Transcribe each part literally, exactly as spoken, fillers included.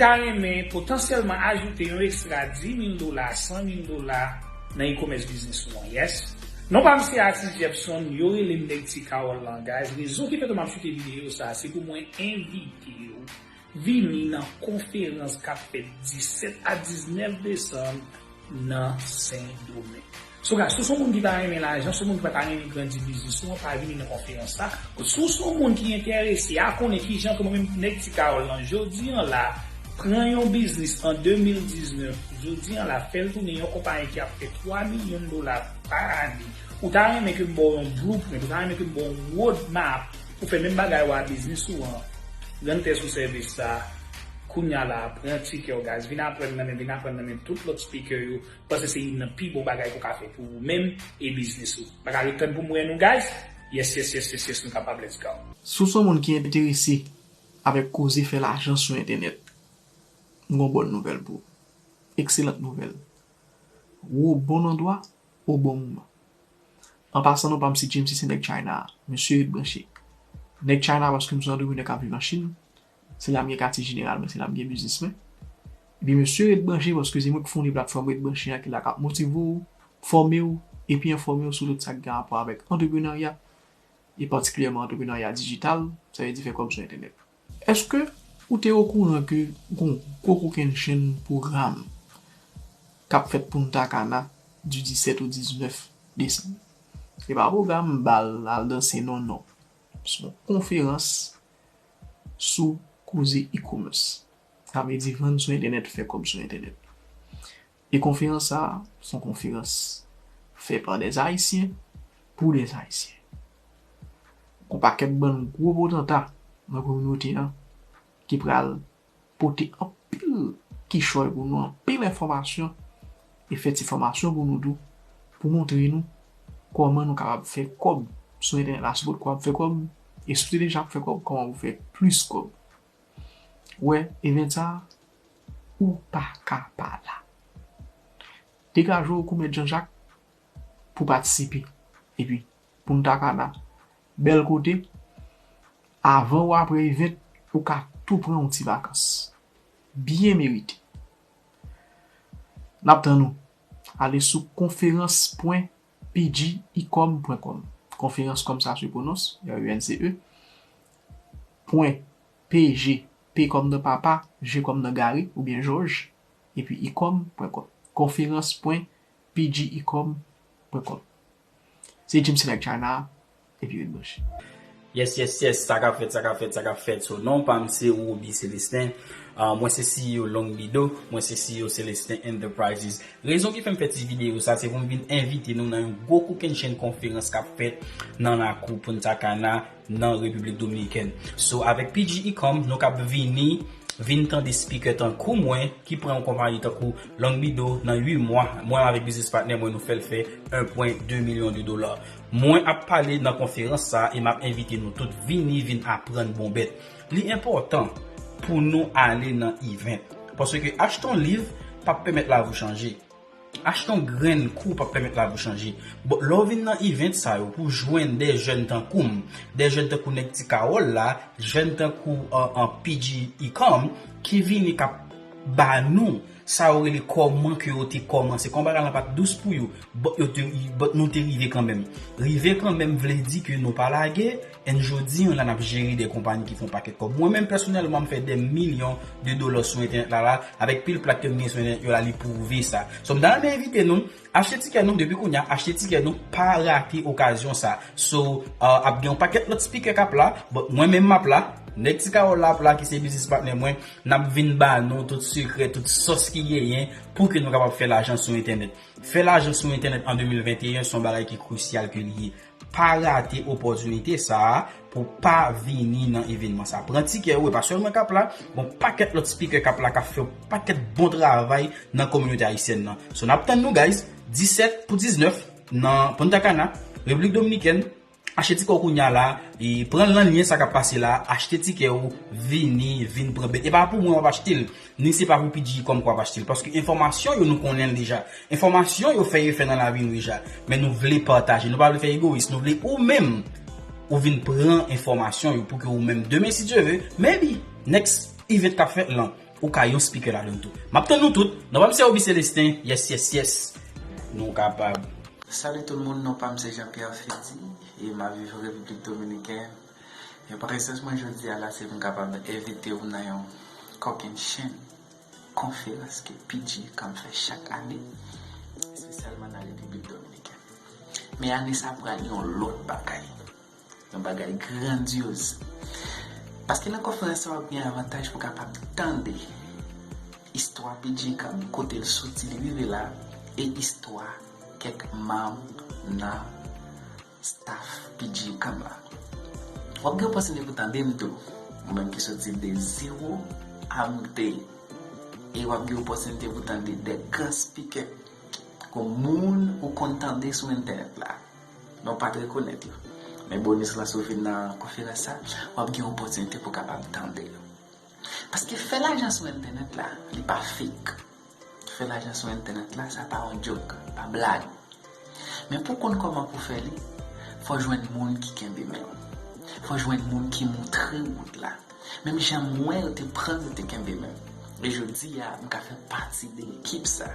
ta renmen potansyèlman ajoute yon ekstra dis mil dola, san mil dola nan e-commerce business ou an. Yes. Non pa m se Atis Jepson, yo rele m Nèg Ti Kawòl lan, guys. Rezon ki fè ke m ap choute videyo sa, se pou mwen envite w vini nan konferans k ap fèt disèt a diznèf desanm nan Sendomeng. So, guys, si w se yon moun ki ta renmen lajan, si w se yon moun ki pa ta renmen grandi biznis ou an, pa vini nan konferans sa. Si w se yon moun ki enterese a konnen kijan ke mwen menm Nèg Ti Kawòl lan, jodi an la, pran yon biznis an de mil diznèf, jodi an la, fè l tounen yon konpayi ki ap fè twa milyon dola pa ane. Ou ta renmen ke m ba w yon blueprint, ou ta renmen ke m ba w yon roadmap pou fè menm bagay ou a biznis ou an. Rann tèt sou sèvis sa. Kounye a la, pran tikè w, guys. Vin aprann nan men, vin aprann nan men tout lòt speaker yo. Paske se youn nan pi bon bagay ke w ka fè pou ou menm e biznis ou. Pa ka ret tann pou m wè nou, guys. Yes, yes, yes, yes, yes, nou kapab, let's go. Si w se yon moun ki enterese avèk koze fè lajan sou entènèt, m gen yon bòn nouvèl pou ou. Ekselant nouvèl. Ou o bon andwa, o bon moman. An pasan, non pa m se James, se Nèg China. Mesye, ret branche. Nèg China paske m se yon antreprenè k ap viv an Chin. Se la m gen katye jeneral mwen, se la m gen biznis mwen. Epi mesye, ret branche paske se mwen ki fonde platfòm Ret Branche an ki la k ap motive w, fòme w, epi enfòme w sou tout sa ki gen rapò avèk antreprenarya, e patikilyèman antreprenarya dijital, sa vle di fè kòb sou entènèt. Èske ou te okouran ke gon gwo kokennchenn pwogram k ap fèt Punta Cana di disèt o diznèf desanm? Se pa pwogram bal, al danse, non, non. Se yon konferans sou koze e-commerce. Sa vle di vann sou entènèt, fè kòb sou entènèt. E konferans sa a, se yon konferans fè pa dè Ayisyen, pou dè Ayisyen. Gon pakèt bann gwo potanta nan kominote an ki pral pote anpil kichòy pou nou, anpil enfòmasyon, e fè ti fòmasyon pou nou tou, pou montre nou kòman nou kapab fè kòb sou entènèt la, sipòt kòb, fè kòb, e si w te deja ap fè kòb, kòman pou fè plis kòb. Wè, event sa a, ou pa ka pa la. Degaje w kou Mèt Jan Jak pou patisipe. Epi, Punta Cana, bèl kote, avan ou apre event, ou ka tou pran yon ti vakans. Byen merite. N ap tann ou. Ale sou konferans pwen P G ecom pwen com. Konferans kòm sa se pwononse, R E N C E, pwen P G, P kòm nan papa, G kòm nan Gary oubyen Jòj, epi ecom pwen com. Konferans pwen P G ecom pwen com. Se James Nèg China, epi ret branche. Yes, yes, yes, sa k ap fèt, sa k ap fèt, sa k ap fèt. So, non pa m se Roby Celestin. Ah, mwen se C E O Long Bido, mwen se C E O Celestin Enterprises. Rezon ki fè m fè ti videyo sa, se pou m vin envite nou nan yon gwo kokennchenn konferans k ap fèt nan lakou Punta Cana, nan Repiblik Dominikèn. So, avèk P G Ecom, nou kab vini, vin tande speaker tankou mwen, ki pran yon konpayi tankou Long Bido nan uit mwa. Mwen avèk biznis patnè mwen, nou fè l fè en pwen de milyon de dola. Mwen ap pale nan konferans sa a e m ap envite nou tout vini, vin aprann bon bèt. Li enpòtan pou nou ale nan event. Paske achte yon liv p ap pèmèt lavi w chanje. Achte yon grenn kou p ap pèmèt lavi w chanje. Bon, lè w vin nan event sa yo, pou jwenn de jèn tankou m, de jèn tankou Nèg Ti Kawòl la, jèn tankou, an, an P G Ecom, ki vini k ap ba nou sa yo rele kòman ke yo te kòmanse. Kòman bagay lan pa t dous pou yo, but yo te, but nou te rive kanmenm. Rive kanmenm vle di ke nou pa lage, and jodi an la n ap jere de konpayi ki fè yon pakèt kòb. Mwen menm pèsonèlman, m fè de milyon de dola sou entènèt la, la, avèk pil plak ke m gen sou entènèt yo la, li pwouve sa. So, m ta renmen envite nou, achte tikè nou, depi kounye a, achte tikè nou, pa rate okazyon sa. So, uh, ap gen yon pakèt lòt speaker k ap la, but mwen menm m ap la, Nèg Ti Kawòl la ap la, ki se biznis patnè mwen, n ap vin ba nou tout sekrè, tout sòs ki genyen pou ke nou kapab fè lajan sou entènèt. Fè lajan sou entènèt an de mil venteyen se yon bagay ki krisyal ke li ye. Pa rate opòtinite sa a pou pa vini nan evènman sa. Pran tikè ou, e pa sèl mwen k ap la, gon pakèt lòt speaker k ap la, k ap fè yon pakèt bon travay nan kominote ayisyèn nan. So, n ap tann nou, guys, disèt pou diznèf nan Punta Cana, Repiblik Dominikèn. Achte tikè w kounye a la, e pran nan lyen sa k ap pase la, achte tikè w, vini, vin pran bèt. E pa pou mwen w ap achte l, ni se pa pou P G Ecom k w ap achte l, paske enfòmasyon yo nou konnen l deja. Enfòmasyon yo fè efè nan lavi nou deja. Men nou vle pataje, nou pa vle fè egoyis, nou vle ou menm, ou vin pran enfòmasyon yo pou ke ou menm, demen, si Dye ve, maybe, next event k ap fèt lan, Ou ka yon speaker ladan l tou. M ap tann nou tout. Non pa m se Oby Celestin. Yes, yes, yes. Nou kapab. Salut tout le monde, non pa m se Jean Pierre Fidi e m ap viv Repiblik Dominikèn. E prezans mwen jodi a la se pou m kapab envite w nan yon kòkennchenn konferans ke P G Cam fè chak ane, espesyalman nan Repiblik Dominikèn. Men ane sa pral yon lòt bagay. Yon bagay grandyoz. Paske nan konferans sa w ap gen avantaj pou kapab tande istwa P G Cam, kote l soti li rive la, e istwa kèk manm nan staff P G Cam la. W ap gen opòtinite pou tande m tou, ou menm ki soti de zewo a monte. E w ap gen opòtinite pou tande de gran speaker, kon moun ou konn tande sou entènèt la. Men w pa t rekonèt yo. Men bonis lan, si w vin nan konferans sa, w ap gen opòtinite pou w kapab tande yo. Paske fè lajan sou entènèt la, li pa fake. Fè lajan sou entènèt la, sa pa yon joke, pa blag. Men pou w konn kòman pou w fè li, fò w jwenn moun ki kenbe men w. Fò w jwenn moun ki montre w wout la. Menm jan mwen yo te pran, yo te kenbe men m. E jodi a, m ka fè pati de ekip sa.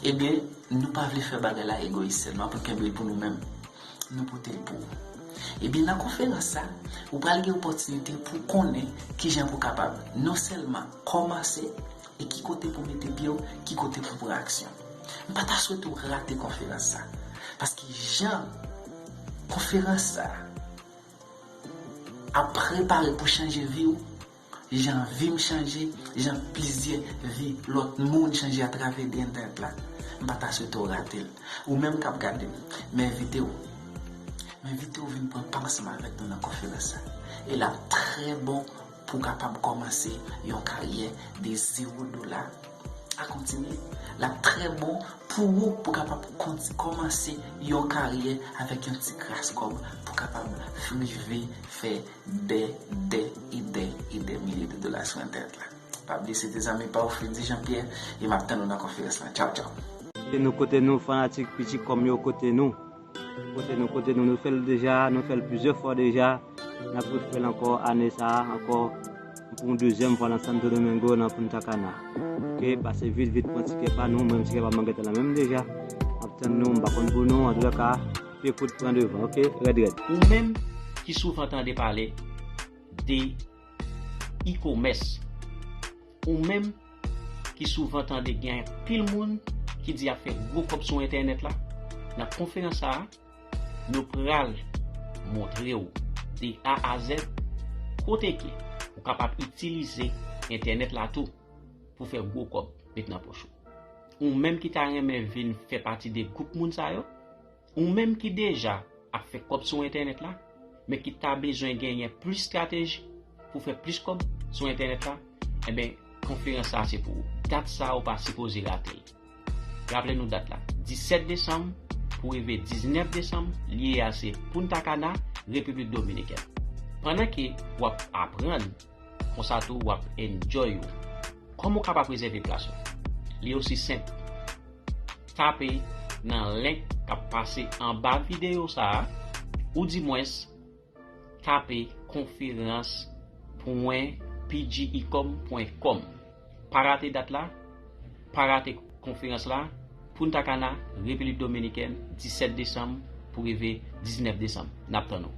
Ebyen, nou pa vle fè bagay la egoyis sèlman pou n kenbe l pou nou menm. Nou pote l pou ou. Ebyen, nan konferans sa, ou pral gen opòtinite pou w konnen kijan pou w kapab non sèlman kòmanse e ki kote pou w mete pye w, ki kote pou w pran aksyon. M pa ta swete w rate konferans sa. Paske jan konferans sa ap prepare pou chanje vi w, jan vi m chanje, jan plizyè vi lòt moun chanje atravè de entènèt la, m pa ta swete w rate l. Ou menm k ap gade m, m envite w. M envite w vin pran pa ansanm avèk nou nan konferans sa. E l ap trè bon pou w kapab kòmanse yon karyè de zewo dola a kontinye. L ap trè bon pou ou, pou w kapab konti-, kòmanse yon karyè avèk yon ti kras kòb, pou w kapab rive fè dè, dè e dè e dè milye de dola sou entènèt la. Pa bliye, se te zanmi pa w, Freddy Jean Pierre, e m ap tann ou nan konferans lan. Tchaw, tchaw. Kote nou, kote nou, fanatik P G Cam yo, kote nou. Kote nou, kote nou, nou fè l deja, nou fè l plizyè fwa deja. N ap refè l ankò ane sa a, ankò pou yon dezyèm fwa nan Santo Domingo, nan Punta Cana. Oke, pase vit, vit, pran tikè pa nou, mwen menm tikè pa mwen gentan la menm deja. M ap tann nou, m pa konn pou nou, antoulèka, pye kout pran devan, oke, rèd, rèd. Ou menm ki souvan tande pale de e-commerce, ou menm ki souvan tande gen anpil moun ki di y ap fè gwo kòb sou entènèt la, nan konferans sa a, nou pral montre w de A a Z kote ke ou kapab itilize entènèt la tou pou fè gwo kòb met nan pòch ou. Ou menm ki ta renmen vin fè pati de gwoup moun sa yo, ou menm ki deja ap fè kòb sou entènèt la, men ki ta bezwen genyen plis estrateji pou fè plis kòb sou entènèt la, enben, konferans sa a se pou ou. Dat sa a ou pa sipoze rate l. Raple nou dat la, disèt desanm pou rive diznèf desanm, lye a se Punta Cana, Repiblik Dominikèn. Pandan ke w ap aprann, konsa tou w ap enjoy ou. Kòman w kapab rezève plas ou? Li osi senp. Tape nan link k ap pase anba videyo sa a, oudimwens tape konferans pwen P G ecom pwen com. Pa rate dat la, pa rate konferans la, Punta Cana, Repiblik Dominikèn, disèt desanm pou rive diznèf desanm. N ap tann ou.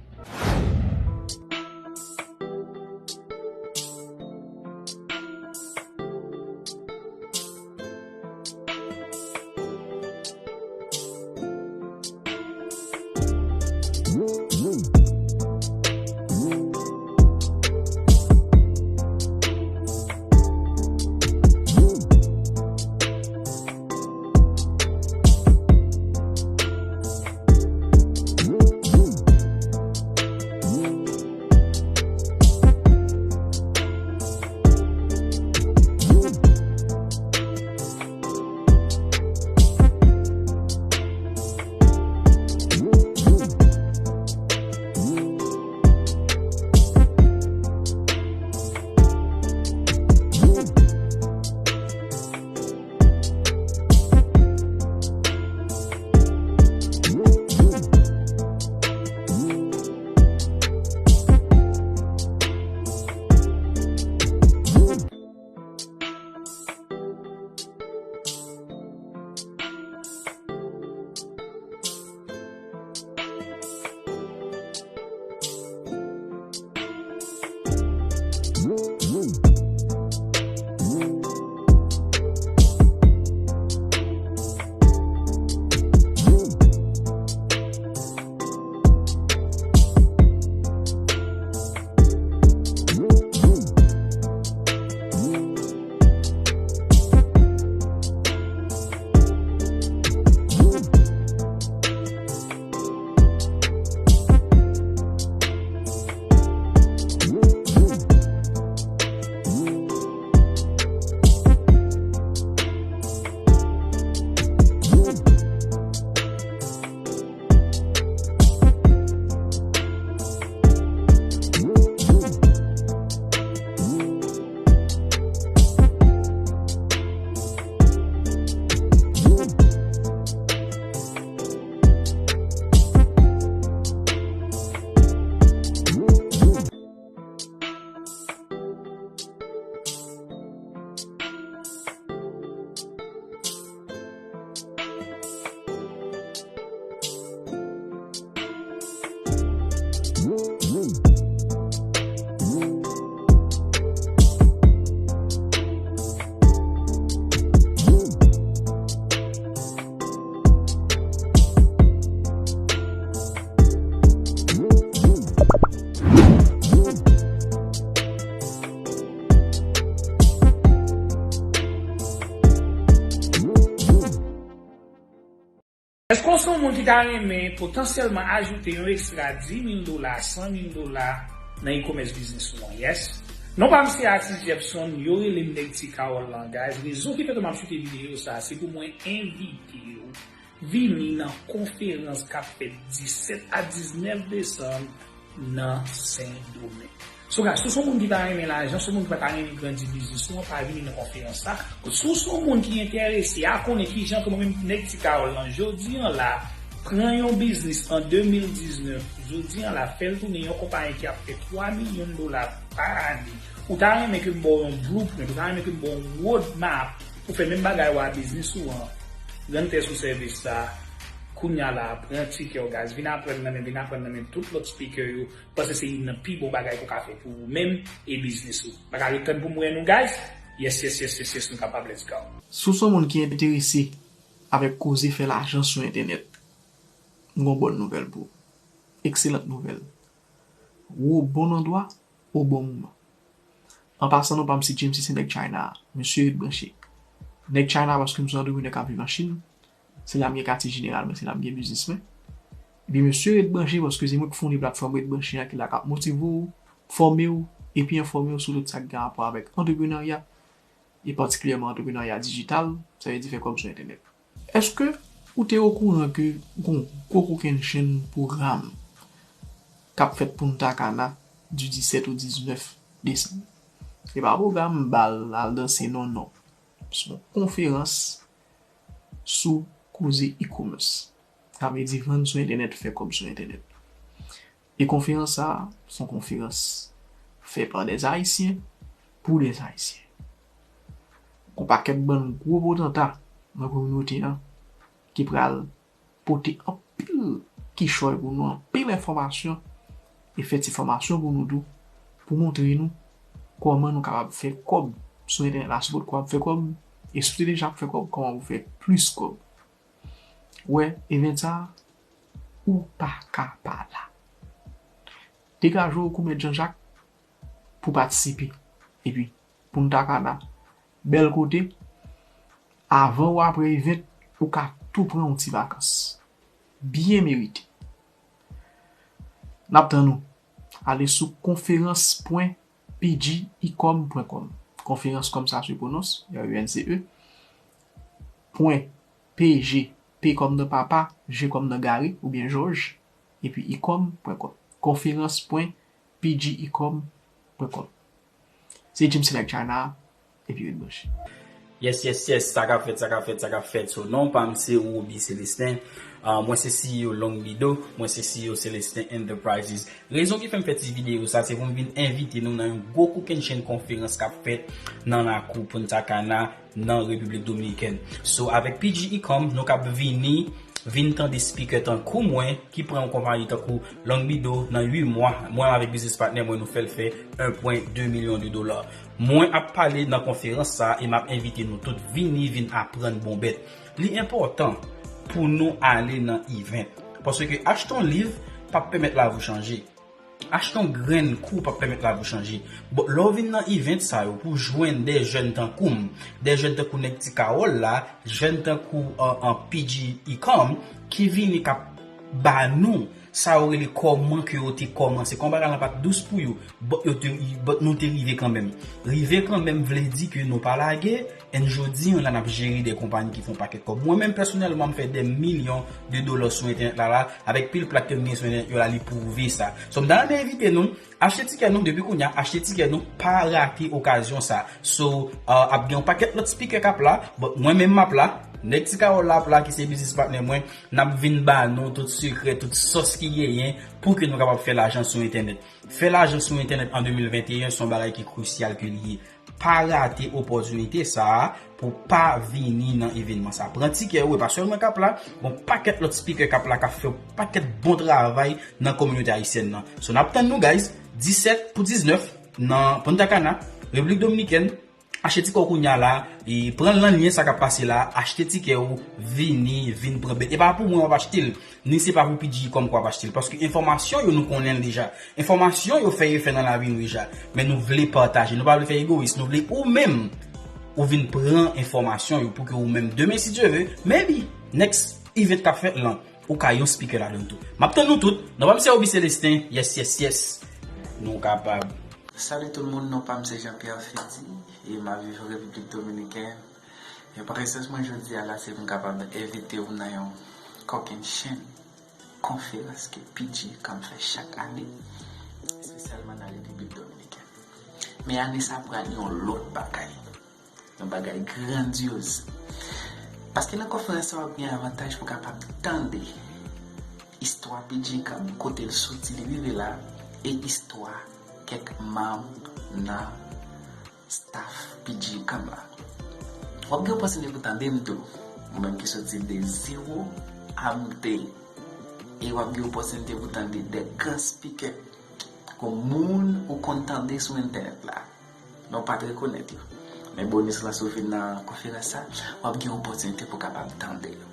Èske w se yon moun ki ta renmen potansyèlman ajoute yon ekstra dis mil dola, san mil dola nan e-commerce biznis ou an? Yes. Non pa m se Atis Jepson, yo rele m Nèg Ti Kawòl lan, guys. Rezon ki fè ke m ap choute videyo sa, se pou mwen envite w vini nan konferans k ap fèt disèt a diznèf desanm nan Sendomeng. So, guys, si w se yon moun ki pa renmen lajan, si w se yon moun ki pa ta renmen grandi biznis ou an, pa vini nan konferans sa. Si w se yon moun ki enterese a konnen kijan ke mwen menm Nèg Ti Kawòl lan, jodi an la, pran yon biznis an de mil diznèf, jodi an la, fè l tounen yon konpayi ki ap fè twa milyon dola pa ane, ou ta renmen ke m ba w yon blueprint, ou ta renmen ke m ba w yon road map pou fè menm bagay ou a biznis ou an, rann tèt sou sèvis sa, kounye a la, pran tikè w, guys, vin aprann nan men, vin aprann nan men tout lòt speaker yo, paske se youn nan pi bon bagay ke w ka fè pou ou menm e biznis ou. Pa ka ret tann pou m wè nou, guys. Yes, yes, yes, yes, yes, nou kapab, let's go. Si w se yon moun ki enterese avèk koze fè lajan sou entènèt, m gon bòn nouvèl pou ou. Ekselant nouvèl. Ou o bon andwa, o bon moman. An pasan, non pa m se James, se Nèg China. Mesye, ret branche. Nèg China paske m se yon antreprenè k ap viv an Chin. Se la m gen katye jeneral mwen, se la m gen biznis mwen. Epi mesye, ret branche paske se mwen k fonde platfòm Ret Branche an ki la k ap motive w, fòme w, epi enfòme w sou tout sa k gen rapò avèk antreprenarya, e patikilyèman antreprenarya dijital, sa vle di fè kòb sou entènèt. Èske ou te okouran ke gon gwo kokennchenn pwogram k ap fèt Punta Cana di disèt o diznèf desanm? E pa pwogram bal, al danse, non, non. Se yon konferans sou koze e-commerce. Sa vle di vann sou entènèt, fè kòb sou entènèt. E konferans sa a, se yon konferans fè pa dè Ayisyen, pou dè Ayisyen. Gon pakèt bann gwo potanta nan kominote an ki pral pote anpil kichòy pou nou, anpil enfòmasyon, e fè ti fòmasyon pou nou tou, pou montre nou kòman nou kapab fè kòb sou entènèt la, si w potko ap fè kòb, e si w te deja ap fè kòb, kòman pou fè plis kòb. Wè, event sa a, ou pa ka pa la. Degaje w kou Mèt Janjak pou patisipe. Epi, Punta Cana, bèl kote, avan ou apre event, ou ka tou pran yon ti vakans. Byen merite. N ap tann ou. Ale sou konferans pwen P G ecom pwen com. Konferans kòm sa se pwononse, R E N C E, pwen P G, P kòm nan papa, G kòm nan Gary oubyen Jòj, epi ecom pwen com. Konferans pwen P G ecom pwen com. Se James Nèg China, epi ret branche. Yes, yes, yes, sa k ap fèt, sa k ap fèt, sa k ap fèt. So, non pa m se Roby Célestin. Ah, mwen se C E O Long Bido, mwen se C E O Célestin Enterprises. Rezon ki fè m fè ti videyo sa, se pou m vin envite nou nan yon gwo kokennchenn konferans k ap fèt nan lakou Punta Cana, nan Repiblik Dominikèn. So, avèk P G Ecom, nou kab vini, vin tande spikè tankou mwen, ki pran yon konpayi tankou Long Bido nan uit mwa, mwen avèk biznis patnè mwen, nou fè l fè en pwen de milyon de dola. Mwen ap pale nan konferans sa a e m ap envite nou tout vini, vin aprann bon bèt. Li enpòtan pou nou ale nan event. Paske achte yon liv p ap pèmèt lavi w chanje. Achte yon grenn kou p ap pèmèt lavi w chanje. Bon, lè w vin nan event sa yo, pou jwenn de jèn tankou m, de jèn tankou Nèg Ti Kawòl la, jèn tankou, an, an P G Ecom, ki vini k ap ba nou sa yo rele kòman ke yo te kòmanse. Kòman bagay lan pa t dous pou yo, but yo te, but nou te rive kanmenm. Rive kanmenm vle di ke nou pa lage, and jodi an la n ap jere de konpayi ki fè yon pakèt kòb. Mwen menm pèsonèlman, m fè de milyon de dola sou entènèt la, la, avèk pil plak ke m gen sou entènèt yo la, li pwouve sa. So, m ta renmen envite nou, achte tikè nou, depi kounye a, achte tikè nou, pa rate okazyon sa. So, uh, ap gen yon pakèt lòt spikè k ap la, but mwen menm m ap la, Nèg Ti Kawòl la ap la, ki se biznis patnè mwen, n ap vin ba nou tout sekrè, tout sòs ki genyen pou ke nou kapab fè lajan sou entènèt. Fè lajan sou entènèt an de mil venteyen se yon bagay ki krisyal ke li ye. Pa rate opòtinite sa a pou pa vini nan evènman sa. Pran tikè ou, e pa sèl mwen k ap la, gon pakèt lòt spikè k ap la, k ap fè yon pakèt bon travay nan kominote ayisyèn nan. So, n ap tann nou, guys, disèt pou diznèf nan Punta Cana, Repiblik Dominikèn. Achte tikè w kounye a la, e pran l nan lyen sa k ap pase la, achte tikè w, vini, vin pran bèt. E pa pou mwen w ap achte l, ni se pa pou P G Ecom ke w ap achte l, paske enfòmasyon yo nou konnen l deja. Enfòmasyon yo fè efè nan lavi nou deja, men nou vle pataje, nou pa vle fè egoyis, nou vle ou menm, ou vin pran enfòmasyon yo pou ke ou menm, demen, si Dye ve, maybe, next event k ap fèt lan, ou ka yon speaker ladan l tou. M ap tann nou tout. Non pa m se Obi Celestin. Yes, yes, yes. Nou kapab. Salut tout le monde, non pa m se Jean Pierre Fidi e m ap viv Repiblik Dominikèn. E presans mwen jodi a la se pou m kapab envite w nan yon kòkennchenn konferans ke P G I K A M fè chak ane, espesyalman nan Repiblik Dominikèn. Men ane sa pral yon lòt bagay. Yon bagay grandyoz. Paske nan konferans sa w ap gen avantaj pou kapab tande istwa P G I K A M, kote l soti li rive la, e istwa kèk manm nan staff P G I K A M la. W ap gen opòtinite pou tande m tou, ou menm ki soti de zewo a m de. E w ap gen opòtinite pou tande de gran spikè, kon moun ou konn tande sou entènèt la. Men w pa t rekonèt yo. Men bonis lan, si w vin nan konferans sa, w ap gen opòtinite pou kapab tande yo.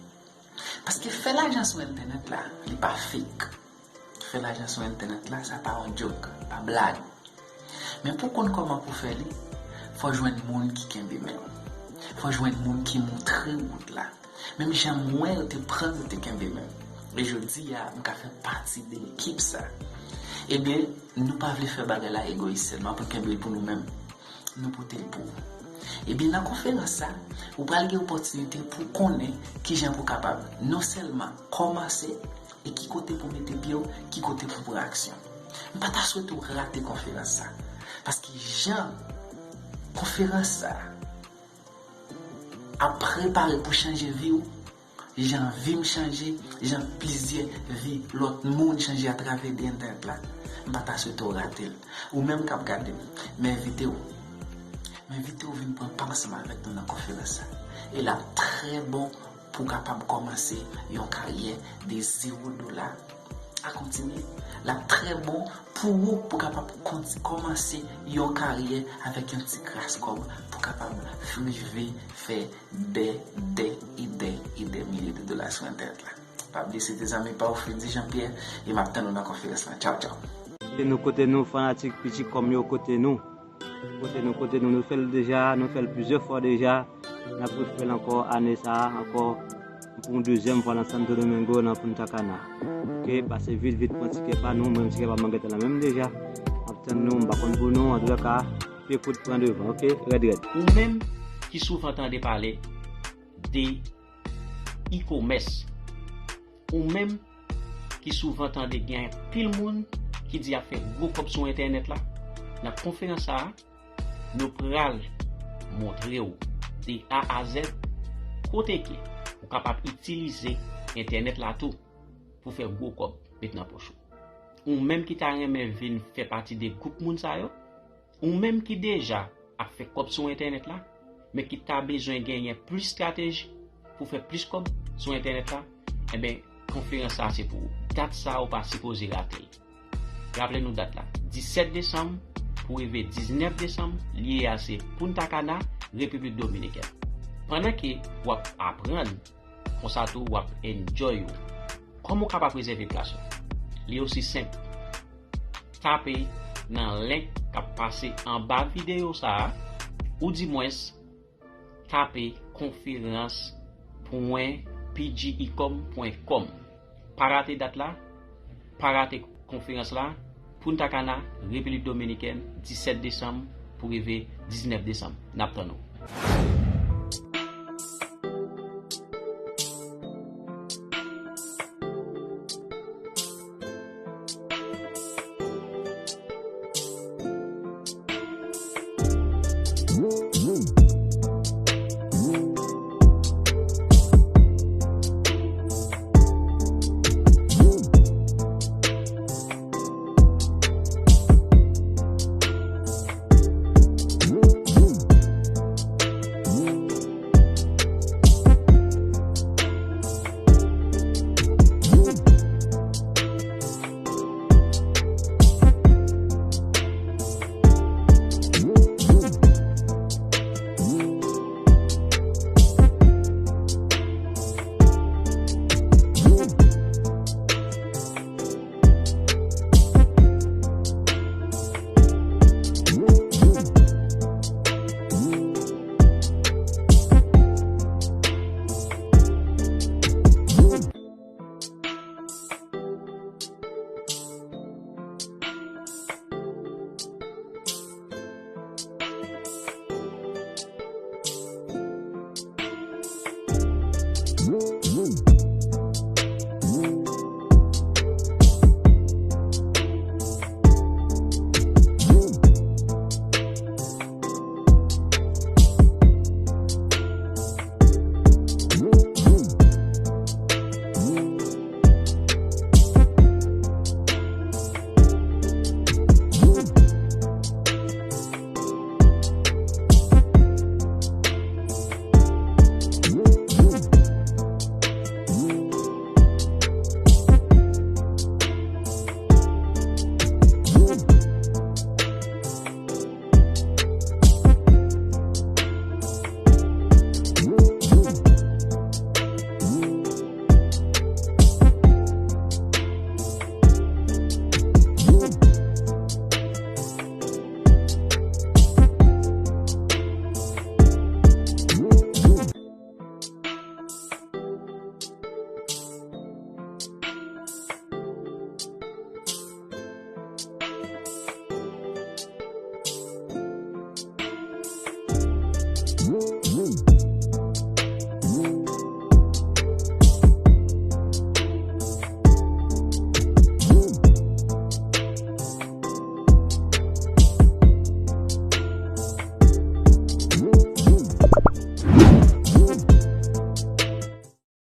Paske fè lajan sou entènèt la, li pa fake. Fè lajan sou entènèt la, sa pa yon joke, pa blag. Men pou w konn kòman pou fè li, fò w jwenn moun ki kenbe men w. Fò w jwenn moun ki montre w wout la. Menm jan mwen yo te pran, yo te kenbe men m. E jodi a, m ka fè pati de ekip sa. Ebyen, nou pa vle fè bagay la egoyis sèlman pou n kenbe l pou nou menm. Nou pote l pou ou. Ebyen, nan konferans sa, ou pral gen opòtinite pou w konnen kijan pou w kapab non sèlman kòmanse, e ki kote pou w mete pye w, ki kote pou w pran aksyon. M pa ta swete w rate konferans sa. Paske jan konferans sa ap prepare pou chanje vi w, jan vi m chanje, jan plizyè vi lòt moun chanje atravè de entènèt la, m pa ta swete w rate l. Ou menm k ap gade m, m envite w. M envite w vin pran pa ansanm avèk nou nan konferans sa. E l ap trè bon pou w kapab kòmanse yon karyè de zewo dola a kontinye. L ap trè bon pou ou pou w kapab konti- kòmanse yon karyè avèk yon ti kras kòb pou w kapab rive fè dè, dè e dè e dè milye de dola sou entènèt la. Pa bliye se te zanmi pa w Freddy Jean Pierre e m ap tann ou nan konferans lan. Tchaw, tchaw. Kote nou, kote nou, fanatik P G I K A M yo, kote nou. Kote nou, kote nou, nou fè l deja, nou fè l plizyè fwa deja. N ap refè l ankò ane sa a, ankò pou yon dezyèm fwa nan Santo Domingo, nan Punta Cana. Oke, pase vit, vit, pran tikè pa nou, mwen tikè pa mwen gentan la menm deja. M ap tann nou, m pa konn pou nou, antoulèka, pye kout pran devan, oke, rèd, rèd. Ou menm ki souvan tande pale de e-commerce, ou menm ki souvan tande gen anpil moun ki di y ap fè gwo kòb sou entènèt la, nan konferans sa a, nou pral montre w de A a Z kote ke ou kapab itilize entènèt la tou pou fè gwo kòb met nan pòch ou. Ou menm ki ta renmen vin fè pati de gwoup moun sa yo, ou menm ki deja ap fè kòb sou entènèt la, men ki ta bezwen genyen plis estrateji pou fè plis kòb sou entènèt la, enben, konferans sa a se pou ou. Dat sa a ou pa sipoze rate l. Raple nou dat la, disèt desanm pou rive diznèf desanm, lye a se Punta Cana, Repiblik Dominikèn. Pandan ke w ap aprann, konsa tou w ap enjoy ou. Kòman w kapab rezève plas ou? Li osi senp. Tape nan link k ap pase anba videyo sa a, oudimwens tape konferans pwen P G I com pwen com. Pa rate dat la, pa rate konferans la, Punta Cana, Repiblik Dominikèn, disèt desanm pou rive diznèf desanm. N ap tann ou.